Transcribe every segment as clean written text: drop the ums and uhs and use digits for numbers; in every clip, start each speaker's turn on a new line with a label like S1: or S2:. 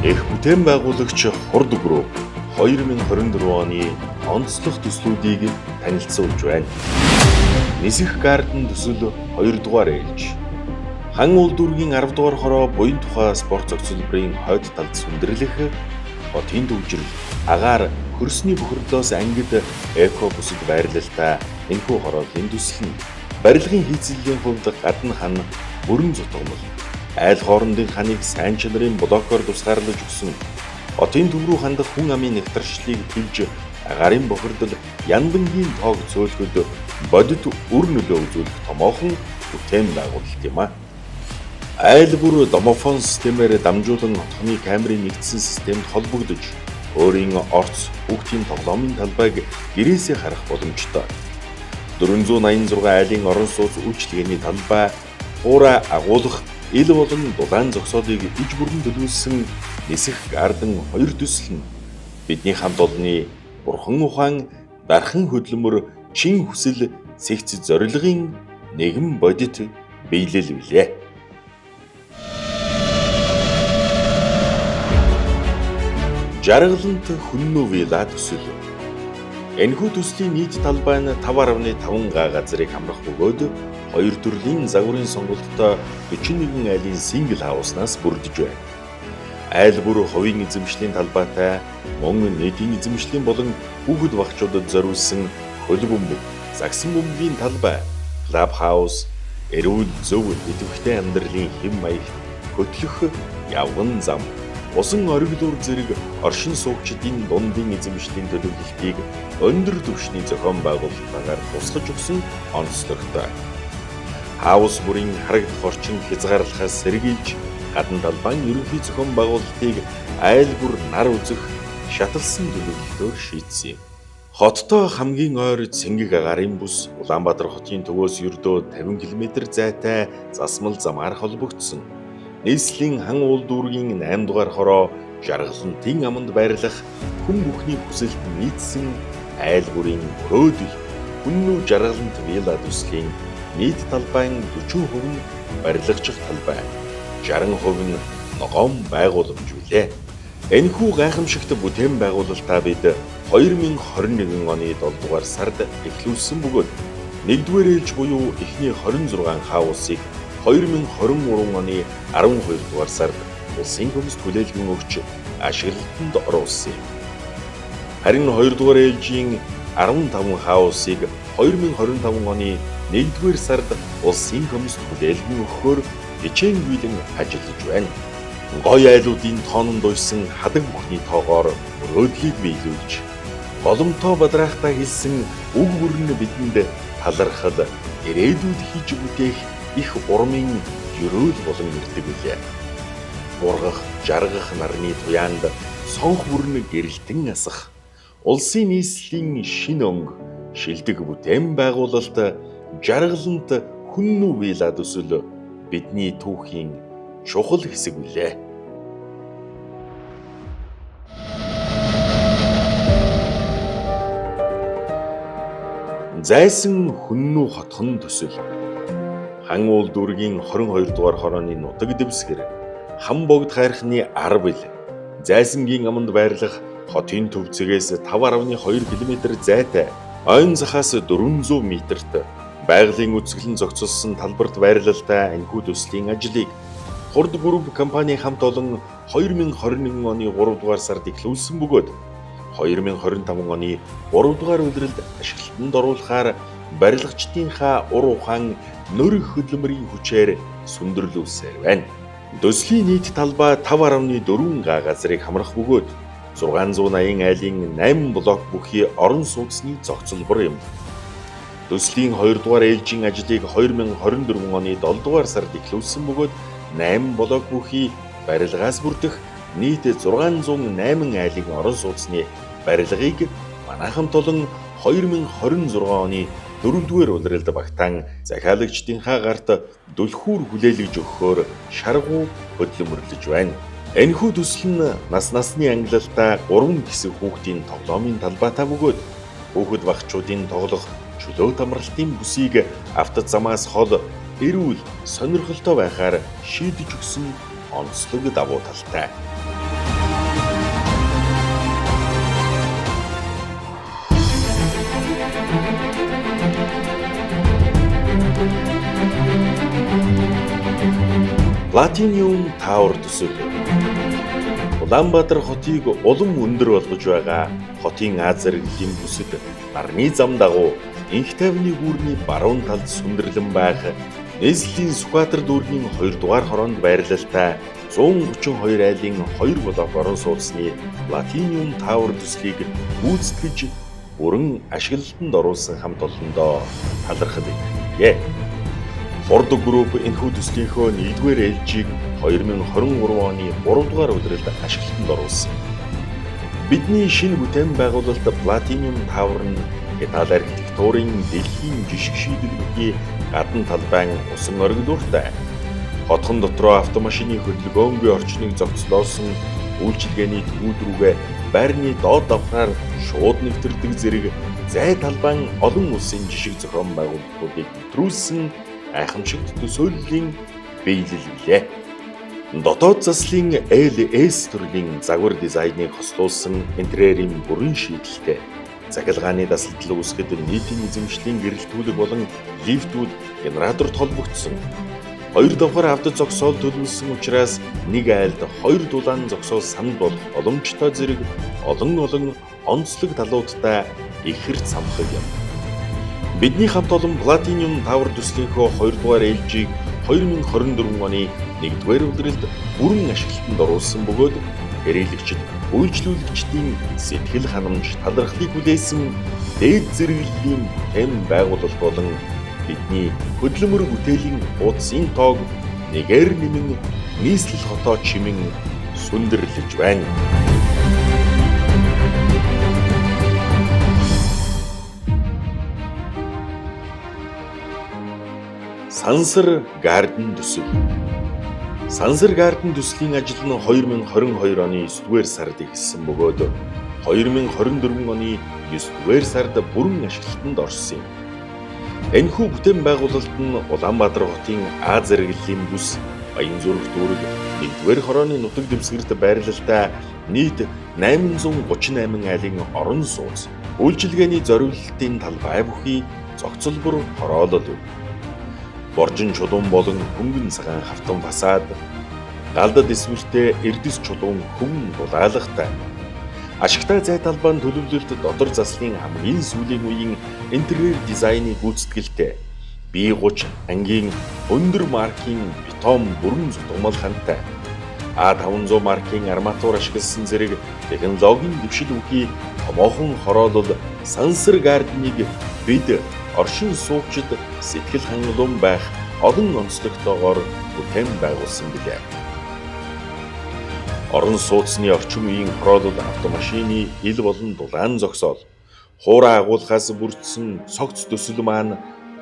S1: Эх бүтээн байгуулагч Хурд Group 2024 оны онцлог төслүүдийг танилцуулж байна. Нисэх Garden төсөл 2 дугаар ээлж. Хан Уулдүргийн 10 дугаар хороо буян тухай спорт зохицолборын хойд талд сүндэрлэх хотын төвжирэл агаар хөрсний бохирдлоос ангид эко бүсэд байрлалтай энэхүү хорооллын төсөл нь барилгын хийцлэлийн хувьд гадна хан бүрэн зутгамал айл хоорондын ханыг сайн чанарын блокоор тусгаарлаж өгсөн. Хотын төв рүү хандах хүн амын нэгтаршлыг тэлж агаарын бохирдол яндангийн тоог цөөлөхөд бодит үр нөлөө үзүүлэх томоохон бүтээн байгуулалт юм а. Айл бүр домофон системээр дамжуулан хотхны камерын нэгдсэн системд холбогдож өөрийн орц хүүхдийн тоглоомын талбайг гэрээсээ харах боломжтой. 486 айлын орон сууц үйлчилгээний талбай хуурай агуулах ил болон дулаан зогсоолыг иж бүрэн төлөвлөсөн Нисэх Garden 2 төсөл нь бидний хамт олонны бурхан ухаан, дархан хөдөлмөр, чин хүсэл, сэгц зорилгын нэгэн бодит биелэл билээ. Жаргалант Хүннү вилла төсөл. Энэхүү төслийн нийт талбай нь 5.5 га газрыг хамрах бөгөөд хоёр төрлийн загварын сонголттой 41 айлын single house -наас бүрдэж байна. Айл бүр хувийн эзэмшлийн талбайтай мөн нийтийн эзэмшлийн болон хүүхэд багчуудад зориулсан хөл бөмбөг, загсан бөмбөгийн талбай, club house, эрүүл зөв идэвхтэй амьдралын хэв маягт хөтлөх явган зам, усан ориглуур зэрэг оршин суугчдын дундын эзэмшлийн төлөвлөлтийг өндөр түвшний зохион байгуулалтаар тусгаж өгсөн онцлогтой. Хаус бүрийн харагдах орчин хязгаарлахаас сэргийлж гадна талбайн ерөнхий зохион байгуулалтыг айл бүр нар үзэх шаталсан төлөвлөлтөөр шийдсэн юм. Хоттой хамгийн ойр цэнгэг агаарын бүс Улаанбаатар хотын төвөөс ердөө 50 км зайтай засмал замаар холбогдсон. Нийслэлийн Хан Уулдүргийн 8 дугаар хороо Жаргалантын аманд байрлах хүн бүхний хүсэлт нийцсэн айл бүрийн мөрөөдөл Хүннү Жаргалант вилла төслийн нийт талбайн 40% нь барилгачих талбай, 60% нь ногоон байгууламж билээ. Энэхүү гайхамшигт бүтээн байгуулалтаа бид 2021 оны 7 дугаар сард эхлүүлсэн бөгөөд 1-р ээлж буюу эхний 26 хаусыг 2023 оны 12 дугаар сард улсын комист хүлээлгэн өгч ашиглалтанд оруулсан юм. Харин 2 дугаар ээлжийн 15 хаусыг 2025 оны 1-р сард улсын комист хүлээлгэн өгөхөөр хичээнгүй ажиллаж байна. Гоё айлуудын тоононд уйсан хадаг бүхний тоогоор мөрөөдлийг биелүүлж, голомтоо бадраахтаа хэлсэн үг бүр нь бидэнд талархал, ирээдүйд хийж бүтээх их урмын ерөөл болон ирдэг билээ. Бургах, жаргах нарны туяанд сонх бүрэн гэрэлтэн асах, улсын нийслэлийн шинэ өнгө, шилдэг бүтээн байгуулалт, Жаргалант Хүннү вилла төсөл бидний түүхийн чухал хэсэг билээ. Зайсан Хүннү хотхон төсөл. Хан Уулдүргийн 22 дугаар хорооны нутаг дэвсгэр Хан богд хайрхны 10 ил Зайсангийн аманд байрлах хотын төв цэгээс 5.2 км зайтай ойн захаас 400 метрт байгалийн үзэсгэлэн зохицолсон талбарт байрлалтай энэхүү төслийн ажлыг Хурд Group компани хамт олон 2021 оны 3 дугаар сард эхлүүлсэн бөгөөд 2025 оны 3 дугаар улиралд ашиглалтанд оруулахаар барилгачдынхаа ур ухаан нөрөх хөдөлмөрийн хүчээр сүндэрлүүлсээр байна. Төслийн нийт талбай 5.4 га газрыг хамрах бөгөөд 680 айлын 8 блок бүхий орон сууцны зохицолбор юм. Төслийн 2 дугаар ээлжийн ажлыг 2024 оны 7 дугаар сард эхлүүлсэн бөгөөд 8 блок бүхий барилгаас бүрдэх нийт 608 айлын орон сууцны барилгыг манай хамт олон 2026 оны 4-р улиралд багтаан захиалагчдынхаа гарт түлхүүр хүлээлгэж өгөхөөр шаргуу хөдөлмөрлөж байна. Энэхүү төсөл нь нас насны ангилалтай 3 хэсэг хүүхдийн тоглоомын талбайтай бөгөөд хүүхэд багчуудын тоглох чөлөөт амралтын бүсийг автозамаас хол эрүүл сонирхолтой байхаар шийдэж өгсөн онцлог давуу талтай. Platinum Tower төсөл. Улаанбаатар хотыг улам өндөр болгож байгаа хотын Аз зэрэглэлийн бүсэд нарны зам дагуу Инх тайвны гүүрний баруун талд сүндэрлэн байх Нийслэлийн Сүхбаатар дүүргийн 2 дугаар хороонд байрлалтай 132 айлын 2 блок орон сууцны Platinum Tower төслийг гүйцэтгэж бүрэн ашиглалтанд оруулсан хамт олондоо талархал илэрхийлье. Хурд Group энэхүү төслийнхөө 1-р ээлжийг 2023 оны 3 дугаар улиралд ашиглалтанд оруулсан. Бидний шинэ бүтээн байгуулалт Platinum Tower нь Итали архитектурын дэлхийн жишг шийдэл бүхий гадна талбайн усан оргилууртай. Хотхон дотроо автомашины хөдөлгөөнгүй орчныг зохицлоосон үйлчилгээний төвүүд рүүгээ байрны доод давхраар шууд нэвтэрдэг зэрэг зай талбайн олон улсын жишг зохион байгуулалтуудыг нэвтрүүлсэн гайхамшигт төсөөллийн биелэл билээ. Дотоод заслын LS төрлийн загвар дизайныг хослуулсан интерьерийн бүрэн шийдэлтэй. Захилгааны дасалдал үүсгэхэд нийтийн эзэмшлийн гэрэлтүүлэг болон лифтүүд генераторт холбогдсон. 2 давхар авто зогсоол төлөвлөсөн учраас нэг айлд 2 дулаан зогсоол санал болох боломжтой зэрэг олон олон онцлог талуудтай ихэр цамхаг юм. Бидний хамт олон Platinum Tower төслийнхөө 2 дугаар ээлжийг 2024 оны 1-р улиралд бүрэн ашиглалтанд оруулсан бөгөөд хэрэглэгчид үйлчлүүлэгчдийн сэтгэл ханамж талархлыг хүлээсэн дээд зэрэглэлийн бүтээн байгуулалт болон бидний хөдөлмөр бүтээлийн хуудсын тоог нэгээр нэмэн нийслэл хотоо чимэн сүндэрлэж байна. Сансар Garden төсөл. Сансар Garden төслийн ажил нь 2022 оны 9-р сард эхэлсэн бөгөөд 2024 оны 9-р сард бүрэн ашиглалтанд орсон юм. Энэхүү бүтээн байгуулалт нь Улаанбаатар хотын А зэрэглэлийн бүс Баянзүрх дүүрэг 1-р хорооны нутаг дэвсгэрт байрлалтай нийт 838 айлын орон сууц, үйлчилгээний зориулалтын талбай бүхий зохицол бүр хороолол юм. Боржин чулуун болон хөнгөн цагаан хавтан фасад, галдад эсвэртэй эрдэс чулуун хөвөн дулаалгатай. Ашигтай зай талбайн төлөвлөлт дотор заслын хамгийн сүүлийн үеийн интерьер дизайны гүйцэтгэлтэй B30 ангийн өндөр маркийн бетон бүрэн зутгамал хантай А500 маркийн арматур ашигласан зэрэг технологийн дэвшил бүхий томоохон хороолол Сансар Garden-ыг бид оршин суугчид сэтгэл хангалуун байх олон онцлогтойгоор бүтээн байгуулсан билээ. Орон сууцны орчин үеийн хороолол автомашины ил болон дулаан зогсоол, хуурай агуулгаас бүрдсэн цогц төсөл маань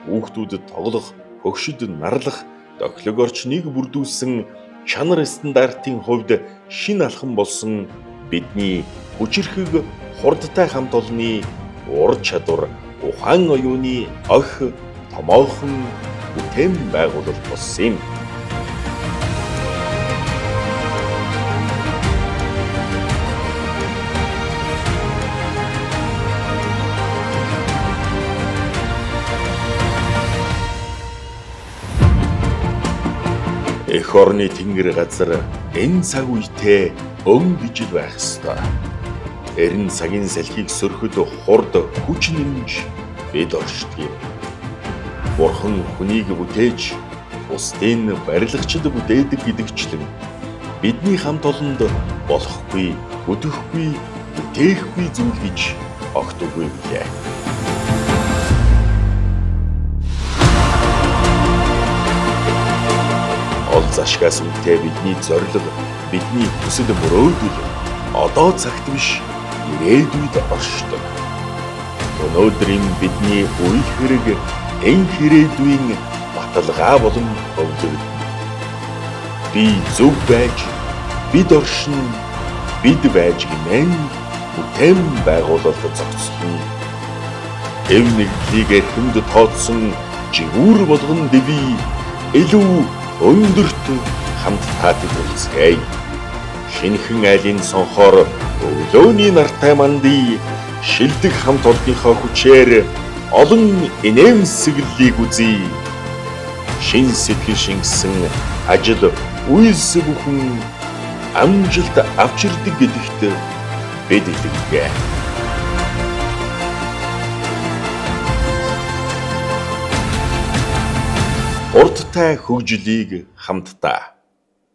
S1: хүүхдүүдэд тоглох, хөгшид нарлах тохилог орчныг бүрдүүлсэн чанар стандартын хувьд шинэ алхам болсон бидний хүчирхэг хурдтай хамт олонны ур чадвар, ухаан оюуны ох томоохон бүтээн байгуулалт болсон юм. Эх орны тэнгэр газар энэ цаг үедээ өн гижил байх ёстой. Эрен цагийн салхийг сөрөхөд хурд хүч нэмж бид оршдог юм. Бурхан хүнийг бүтээж бусдын барилгачид бүтээдэг гэдэгчлэн бидний хамт олонд болохгүй, бүтэхгүй, бүтээхгүй зүйл гэж огт үгүй билээ. Ол зашгаас үнэтэй бидний зорилго, бидний хүсэл мөрөөдөл одоо цагт биш ирээдүйд оршдог. Өнөөдрийн бидний үйл хэрэг энэ ирээдүйн баталгаа болон хөвлөгдөнө. Би зөв байж, бид оршин, бид байж гэмээн бүтээн байгуулалт зохицлоно. Эв нэгдлийг эрхэмд тооцсон жигүүр болгон дэвий илүү өндөрт хамт таатыг үлцгээе. Шинэхэн айлын сонхоор өглөөний нартай мандий шилдэг хамт олонныхоо хүчээр олон инээмсэглэлийг үзье. Шин сэтгэл шингэсэн ажил үйлс бүхэн амжилт авчирдаг гэдэгт бид итгэдэг. Урттай хөгжлийг хамтдаа.